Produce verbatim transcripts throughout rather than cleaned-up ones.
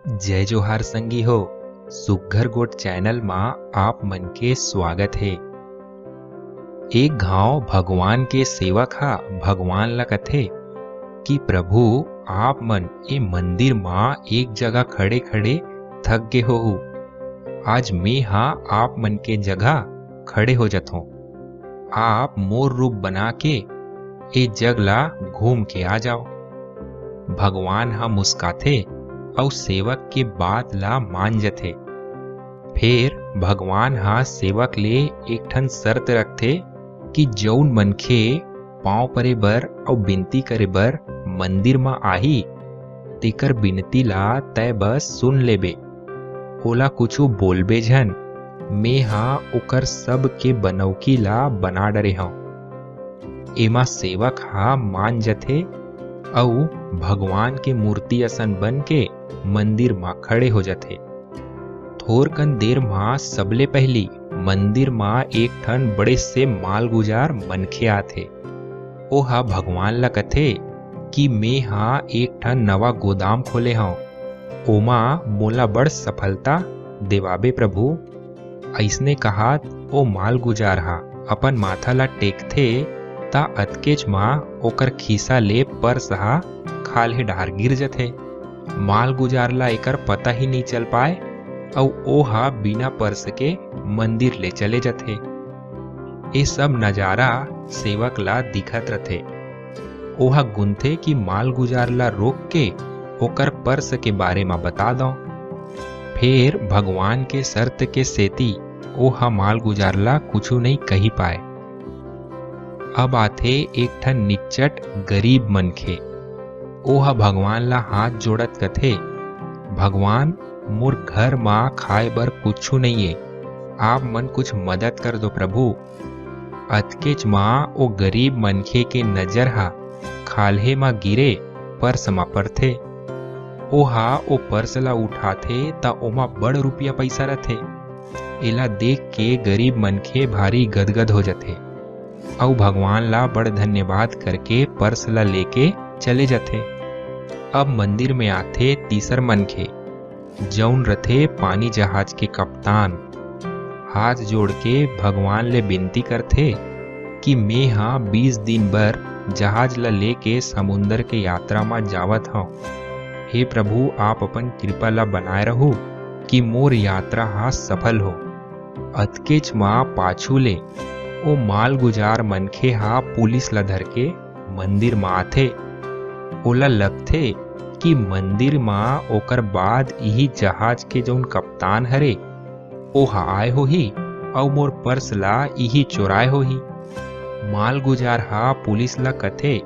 जय जोहार संगी हो, सुग्घर गोठ चैनल मा आप मन के स्वागत हे। एक घांव भगवान के सेवक हा भगवान ला कथे कि प्रभु, आप मन ए मंदिर मा एक जगह खड़े-खड़े थक गे होहू, आज मेंहा आप मन के जगह खड़े हो जथों। आप मोर रूप बना के ए जग ला घूम के आ जाओ। भगवान ह मुस्काथे अउ सेवक के बात ला मान जथे। फेर भगवान ह सेवक ले एक ठन शर्त रखथे कि जऊन मनखे पांव परे बर अउ बिनती करे बर मंदिर म आही, तेकर बिनती ला तैं बस सुन लेबे, ओला कुछु बोलबे झन, मेंहा ओकर सब के बनउकी ला बना डरे हंव। एमा सेवक ह मान जथे अउ भगवान के मूर्ति असन बन के मंदिर म खड़े हो जथे। थोरकन देर म सबले पहिली मंदिर म एक ठन बड़े से मालगुजार मनखे आथे। ओहा भगवान ला कथे कि मेंहा एक ठन नवा गोदाम खोले हंव, ओमा मोला बड़ सफलता देवाबे प्रभु। अइसने कहत ओ मालगुजार ह अपन माथा ला टेकथे, त अतकेच म ओकर खीसा ले पर्स ह खाल्हे डहार गिर जथे। मालगुजार ला एकर पता ही नइ चल पाय, अउ ओहा बिना पर्स के मंदिर ले चले जथे। ए सब नजारा सेवक ला दिखत रथे। ओहा गुनथे कि मालगुजार ला रोक के ओकर पर्स के बारे म बता दंव। फेर भगवान के शर्त के सेती ओहा मालगुजार ला कुछु नइ कहि पाय। अब आथे एक ठन निच्चट गरीब मनखे। ओहा भगवान ला हाथ जोड़त कथे, "भगवान, मोर घर म खाए बर कुछु नइये, आप मन कुछ मदद कर दो प्रभु।" अतकेच म ओ गरीब मनखे के नजर ह खाल्हे म गिरे पर्स म परथे। ओहा ओ पर्स ला उठाथे, त ओमा बड़ रुपया पइसा रथे। एला देख के गरीब मनखे भारी गदगद हो जथे, अउ भगवान ला बड़ धन्यवाद करके पर्स ला लेके चले जथे। अब मंदिर में आथे तीसर मनखे, जऊन रथे पानी जहाज के कप्तान। हाथ जोड़ के भगवान ले बिनती करथे कि मेंहा बीस दिन बर जहाज ला लेके समुंदर के यात्रा म जावत हंव। हे प्रभु, आप अपन कृपा ला बनाए रहू कि मोर यात्रा ह सफल हो। अतकेच म पाछू ले ओ मालगुजार मनखे ह पुलिस ला धर के मंदिर म आथे। ओला लगथे कि मंदिर म ओकर बाद इही जहाज के जऊन कप्तान हरे, ओहा आय होही अउ मोर पर्स ला इही चोराय होही। मालगुजार ह पुलिस ला कथे,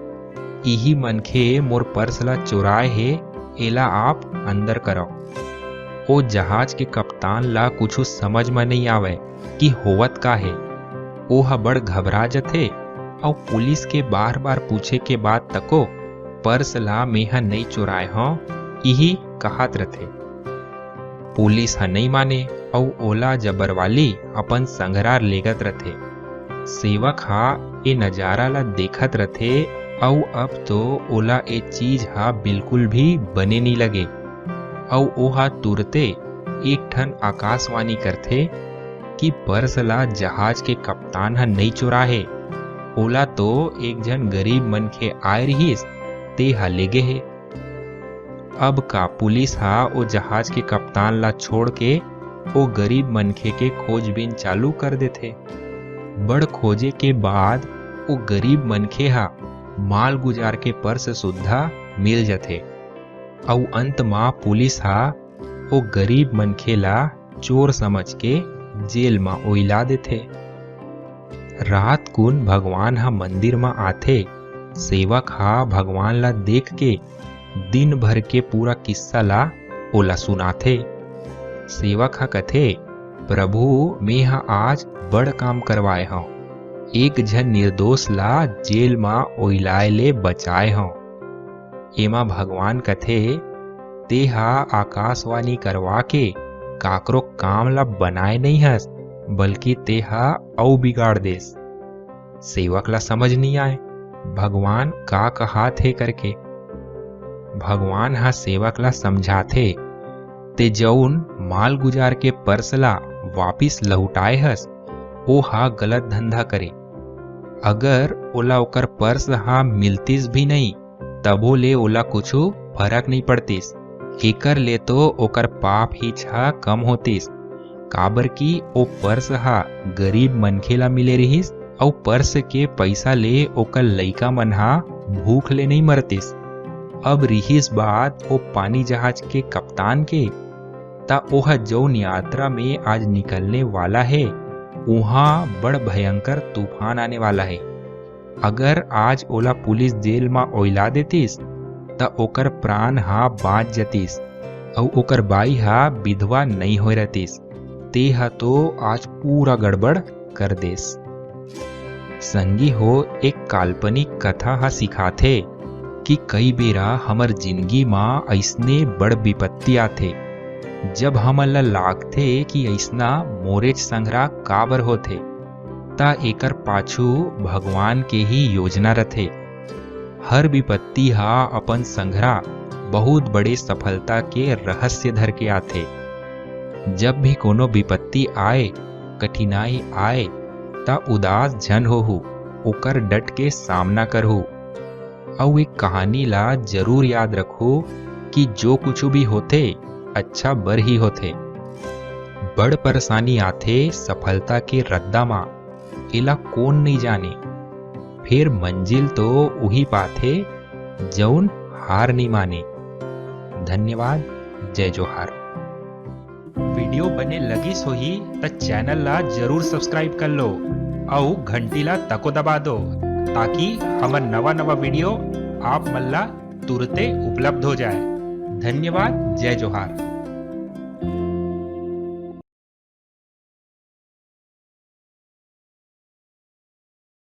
"इही मनखे मोर पर्स ला चोराय हे, एला आप अंदर करव।" ओ जहाज के कप्तान ला कुछु समझ म नइ आवय कि होवत का हे। ओहा बड़ घबरा जथे अउ पुलिस के बार-बार पूछे के बाद तको पर्स ला मेंहा नइ चोराय हंव, इही कहत रथे। पुलिस ह नइ माने अउ ओला जबरवाली अपन संघरा लेगत रथे। सेवक ह ए नजारा ला देखत रथे अउ अब तो ओला ए चीज ह बिल्कुल भी बने नइ लगे। अउ ओहा तुरते एक ठन आकाशवाणी करथे कि पर्स ला जहाज के कप्तान ह नइ चोराहे, ओला तो एक झन गरीब मनखे आय रिहिस, ते ह लेगे हे। अब का पुलिस ह ओ जहाज के कप्तान ला छोड़ के ओ गरीब मनखे के खोजबीन चालू कर देथे। बड़ खोजे के बाद ओ गरीब मनखे ह मालगुजार के पर्स सुद्धा मिल जथे। अउ अंत म पुलिस ह ओ गरीब मनखे ला चोर समझ के जेल म ओइला देथे। रात कुन भगवान ह मंदिर म आथे। सेवक ह भगवान ला देख के दिन भर के पूरा किस्सा ला ओला सुनाथे। सेवक ह कथे, "प्रभु, मेंहा आज बड़ काम करवाए हंव। एक झन निर्दोष ला जेल म ओइलाए ले बचाए हंव।" एमा भगवान कथे, "तेहा आकाशवाणी करवा के काकरो काम ला बनाए नइ हस, बल्कि तेहा अउ बिगाड़ देस।" सेवक ला समझ नइ आय, भगवान का कहात हे करके। भगवान ह सेवक ला समझाथे ते जऊन माल गुजार के पर्स ला वापिस लहुटाए हस, ओ हा गलत धंधा करे। अगर ओला ओकर पर्स हा मिलतिस भी नई, तभो ले ओला कुछु फरक नई पड़तिस। एकर ले तो ओकर पाप ही छा कम होतिस, काबर कि ओ पर्स हा गरीब मनखे ला मिले रिहिस, अउ पर्स के पइसा ले ओकर लइका मन हा भूख ले नई मरतिस। अब रिहिस बात ओ पानी जहाज के कप्तान के, त ओह जऊन यात्रा में आज निकलने वाला हे, उहाँ बड़ भयंकर तूफान आने वाला हे। अगर आज ओला पुलिस जेल म ओइला देतिस, त ओकर प्राण हा बाँच जतिस, अउ ओकर बाई हा विधवा नई होय रहतिस। ते हा तो आज पूरा गड़बड़ कर देस। संगी हो, एक काल्पनिक कथा हा सिखाथे कि कई बेरा हमर जिनगी म अइसने बड़ विपत्ति आथे, जब हमन ला लागथे कि अइसना मोरेच संघरा काबर होथे, त एकर पाछू भगवान के ही योजना रथे। हर विपत्ति हा अपन संघरा बहुत बड़े सफलता के रहस्य धर के आथे। जब भी कोनो विपत्ति आए, कठिनाई आए, त उदास झन होहू, ओकर डट के सामना करहू। अउ एक कहानी ला जरूर याद रखहू कि जो कुछु भी होथे, अच्छा बर ही होथे। बड़ परेशानी आथे सफलता के रद्दा मा, एला कोन नइ जाने। फेर मंजिल तो उही पाथे, जऊन हार नइ माने। धन्यवाद, जय जोहार। वीडियो बने लगिस होही त चैनल ला जरूर सब्सक्राइब कर लो, अउ घंटी ला तको दबा दो, ताकि हमर नवा नवा वीडियो आप मन ला तुरते उपलब्ध हो जाए। धन्यवाद, जय जोहार।